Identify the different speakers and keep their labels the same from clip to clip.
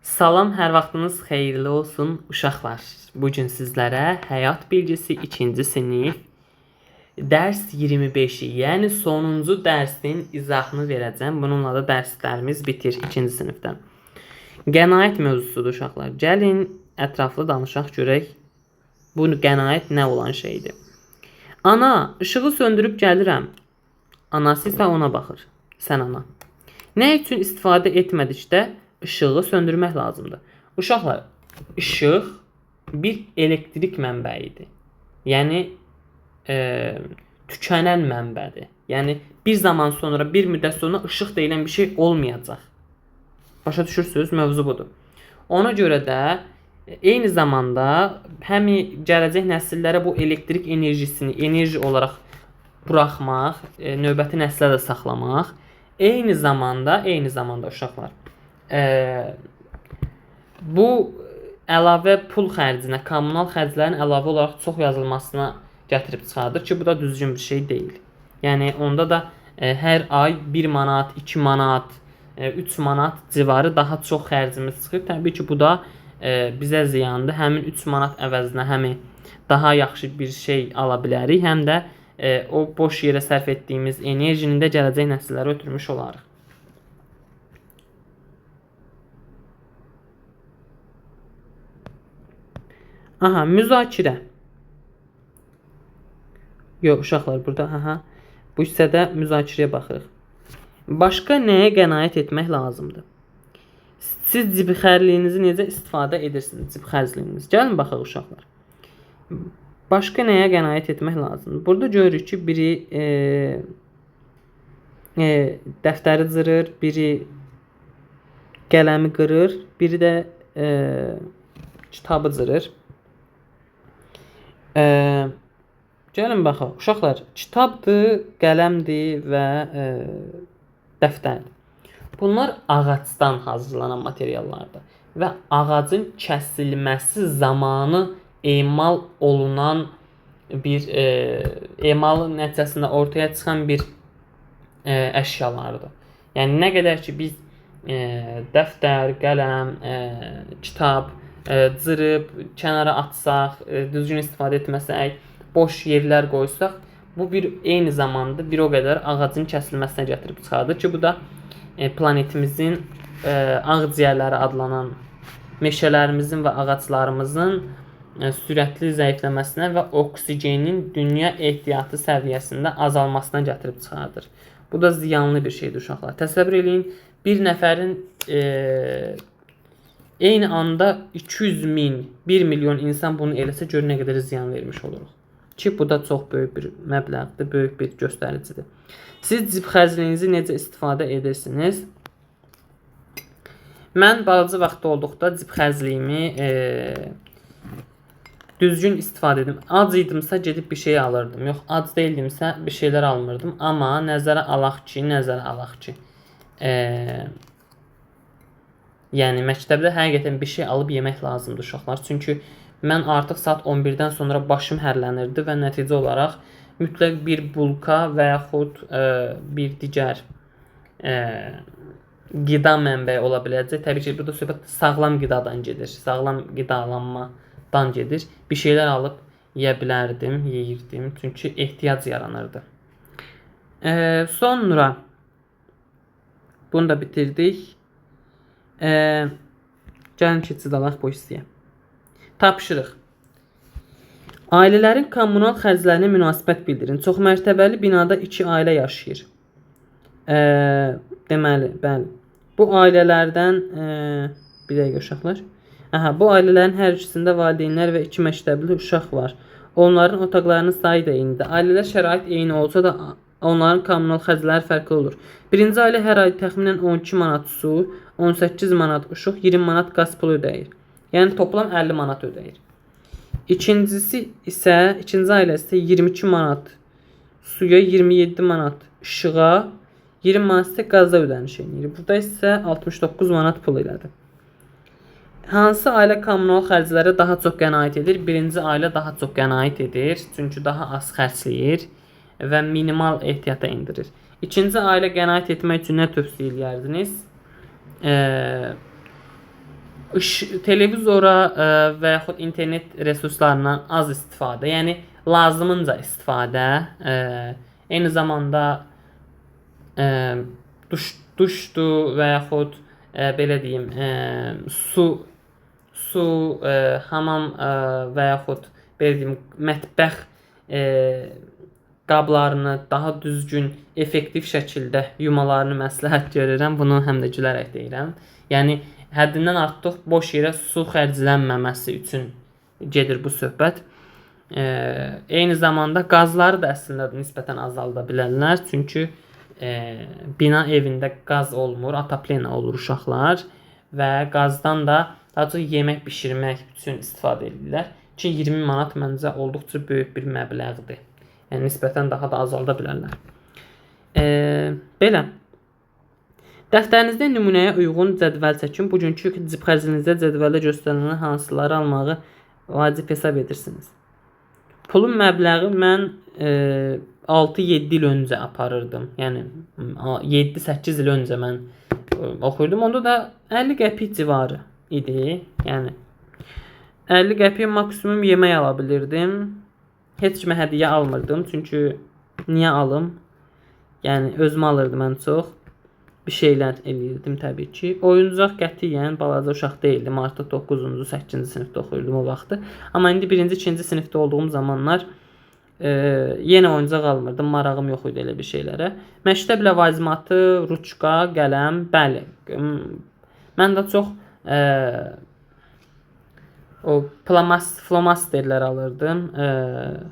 Speaker 1: Salam, hər vaxtınız xeyirli olsun uşaqlar. Bu gün sizlərə Həyat Bilgisi 2-ci sinif dərs 25-i, yəni sonuncu dərsin izahını verəcəm. Bununla da dərslərimiz bitir 2-ci sinifdən. Qənaət mövzusudur uşaqlar. Gəlin ətraflı danışaq görək bu qənaət nə olan şeydir. Ana, işığı söndürüb gəlirəm. Anası isə ona baxır. Sən ana. Nə üçün istifadə etmədikdə işığı söndürmək lazımdır? Uşaqlar, işıq bir elektrik mənbəyidir. Yəni tükənən mənbədir. Yəni bir zaman sonra, bir müddət sonra işıq deyilən bir şey olmayacaq. Başa düşürsünüz? Mövzu budur. Ona görə də eyni zamanda həm gələcək nəsillərə bu elektrik enerjisini enerji olaraq buraxmaq, növbəti nəslə də saxlamaq, eyni zamanda uşaqlar, bu əlavə pul xərcinə, kommunal xərclərin əlavə olaraq çox yazılmasına gətirib çıxardır ki, bu da düzgün bir şey deyil. Yəni onda da hər ay 1 manat, 2 manat, 3 manat civarı daha çox xərcimiz çıxır. Təbii ki, bu da bizə ziyandır. Həmin 3 manat əvəzinə həm daha yaxşı bir şey ala bilərik, həm də o boş yerə sərf etdiyimiz enerjini də gələcək nəsillərə ötürmüş olarıq. Aha, müzakirə. Yox, uşaqlar burada, aha. Bu hissədə müzakirəyə baxırıq. Başqa nəyə qənaət etmək lazımdır? Siz cib xərcliyinizi necə istifadə edirsiniz? Cib xərcliyinizi. Gəlin baxaq uşaqlar. Başqa nəyə qənaət etmək lazımdır? Burada görürük ki, biri dəftəri cırır, biri qələmi qırır, biri də kitabı cırır. Gəlin baxaq. Uşaqlar, kitabdır, qələmdir və dəftərdir. Bunlar ağacdan hazırlanan materiallardır və ağacın kəsilməsi zamanı emal olunan bir emalın nəticəsində ortaya çıxan bir əşyalardır. Yəni nə qədər ki biz dəftər, qələm, kitab cırıb kənara atsaq, düzgün istifadə etməsək, boş yerlər qoysaq, bu bir eyni zamanda bir o qədər ağacın kəsilməsinə gətirib çıxardır ki, bu da planetimizin ağciyərləri adlanan meşələrimizin və ağaclarımızın sürətli zəifləməsinə və oksigenin dünya ehtiyatı səviyyəsində azalmasına gətirib çıxardır. Bu da ziyanlı bir şeydir uşaqlar. Təsəvvür eləyin, bir nəfərin eyni anda 200 min, 1 milyon insan bunu eləsə gör nə qədər ziyan vermiş oluruq. Ki, bu da çox böyük bir məbləğdir, böyük bir göstəricidir. Siz cib xərcliyinizi necə istifadə edirsiniz? Mən balaca vaxtda olduqda cib xərcliyimi düzgün istifadə edim. Ac idimsə gedib bir şey alırdım. Yox, ac deyildimsə bir şeylər almırdım. Amma nəzərə alaq ki, yəni məktəbdə həqiqətən bir şey alıb yemək lazımdır uşaqlar. Çünki mən artıq saat 11-dən sonra başım hərlənirdi və nəticə olaraq mütləq bir bulka və yaxud bir digər qida mənbəyi ola biləcək. Təbii ki, burada söhbət sağlam qidadan gedir, sağlam qidalanmadan gedir. Bir şeylər alıb yeyə bilərdim, yeyirdim. Çünki ehtiyac yaranırdı. Sonra bunu da bitirdik. Gəlin keçid alaq bu hissəyə. Tapşırıq. Ailələrin kommunal xərclərinə münasibət bildirin. Çox mərtəbəli binada 2 ailə yaşayır. Deməli, bəli. Bu ailələrdən bir dəqiqə uşaqlar. Aha, bu ailələrin hər ikisində valideynlər və 2 məktəbli uşaq var. Onların otaqlarının sayı da eynidir. Ailələr şərait eyni olsa da onların kommunal xərcləri fərqli olur. Birinci ailə hər ay təxminən 12 manat su, 18 manat işıq, 20 manat qaz pulu ödəyir. Yəni toplam 50 manat ödəyir. İkincisi isə, ikinci ailə isə 22 manat suya, 27 manat işığa, 20 manat isə qaza ödəniş eləyir. Burada isə 69 manat pul elədi. Hansı ailə kommunal xərclərə daha çox qənaət edir? Birinci ailə daha çox qənaət edir. Çünki daha az xərcləyir və minimal ehtiyata endirir. İkinci ailə qənaət etmək üçün nə tövsiyə eləyərdiniz? Televizora və yaxud internet resurslarından az istifadə, yəni lazımınca istifadə, eyni zamanda duşdur və yaxud belə deyim, su, hamam və yaxud belə deyim, mətbəx qablarını daha düzgün, effektiv şəkildə yumalarını məsləhət görürəm. Bunu həm də gülərək deyirəm. Yəni həddindən artıq boş yerə su xərclənməməsi üçün gedir bu söhbət. Eyni zamanda qazları da əslində nisbətən azalda bilərlər. Çünki bina evində qaz olmur, atoplena olur uşaqlar və qazdan da daha çox yemək bişirmək üçün istifadə edirlər. Ki 20 manat məncə olduqca böyük bir məbləğdir. Yəni nisbətən daha da azalda bilərlər. Belə. Dəftərinizdə nümunəyə uyğun cədvəl çəkin. Bugünkü cib xərcliyinizdə cədvəldə göstərilən hansıları almağı vacib hesab edirsiniz? Pulun məbləği mən 6-7 il öncə aparırdım. Yəni 7-8 il öncə mən oxuyurdum. Onda da 50 qəpik civarı idi. Yəni 50 qəpik maksimum yemək ala bilirdim. Heç kimə hədiyyə almırdım. Çünki niyə alım? Yəni özümə alırdım ən çox. Bir şeylər eləyirdim təbii ki. Oyuncaq qətiyyən balaca uşaq deyildim. Artıq 9-cu, 8-ci sinifdə oxuyurdum o vaxtı. Amma indi 1-ci, 2-ci sinifdə olduğum zamanlar yenə oyuncaq almırdım. Marağım yox idi elə bir şeylərə. Məktəb ləvazimatı, ruçka, qələm, bəli. Mən də çox o flomasterlər alırdım.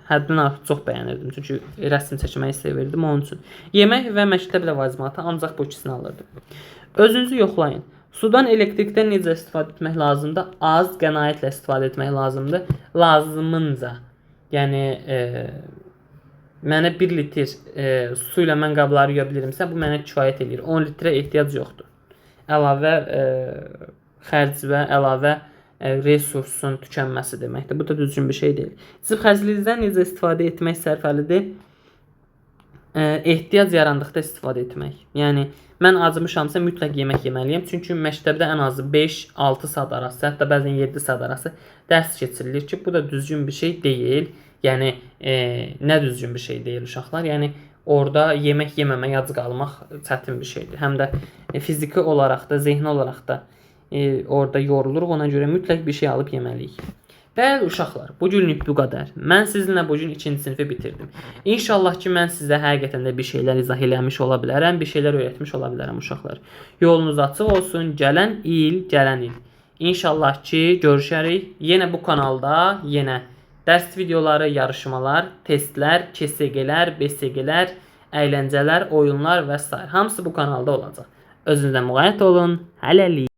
Speaker 1: Həddindən artıq çox bəyənirdim. Çünki rəsm çəkməyi sevirdim onun üçün. Yemək və məktəb ləvazimatı ancaq bu ikisini alırdım. Özünüzü yoxlayın. Sudan, elektrikdən necə istifadə etmək lazımdır? Az, qənaətlə istifadə etmək lazımdır. Lazımınca. Yəni mənə 1 litr su ilə mən qabları yuya bilirəmsə, bu mənə kifayət eləyir. 10 litrə ehtiyac yoxdur. Əlavə xərc və əlavə resursun tükənməsi deməkdir. Bu da düzgün bir şey deyil. Cib xərcliyinizdən necə istifadə etmək sərfəlidir? Ehtiyac yarandıqda istifadə etmək. Yəni mən acımışamsa mütləq yemək yeməliyəm. Çünki məktəbdə ən azı 5-6 saat arası, hətta bəzən 7 saat arası dərs keçirilir ki, bu da düzgün bir şey deyil. Yəni nə düzgün bir şey deyil uşaqlar? Yəni orada yemək yeməmək, ac qalmaq çətin bir şeydir. Həm də fiziki olaraq da, zehni olaraq da orada yoruluruq. Ona görə mütləq bir şey alıb yeməliyik. Bəli uşaqlar, bu günlük bu qədər. Mən sizinlə bu gün 2-ci sinifi bitirdim. İnşallah ki, mən sizə həqiqətən də bir şeylər izah eləmiş ola bilərəm, bir şeylər öyrətmiş ola bilərəm uşaqlar. Yolunuz açıq olsun. Gələn il. İnşallah ki, görüşərik. Yenə bu kanalda, yenə dərs videoları, yarışmalar, testlər, KSG-lər, BSG-lər, əyləncələr, oyunlar və s. Hamısı bu kanalda olacaq. Özünüzə müğayət olun. Hələlik.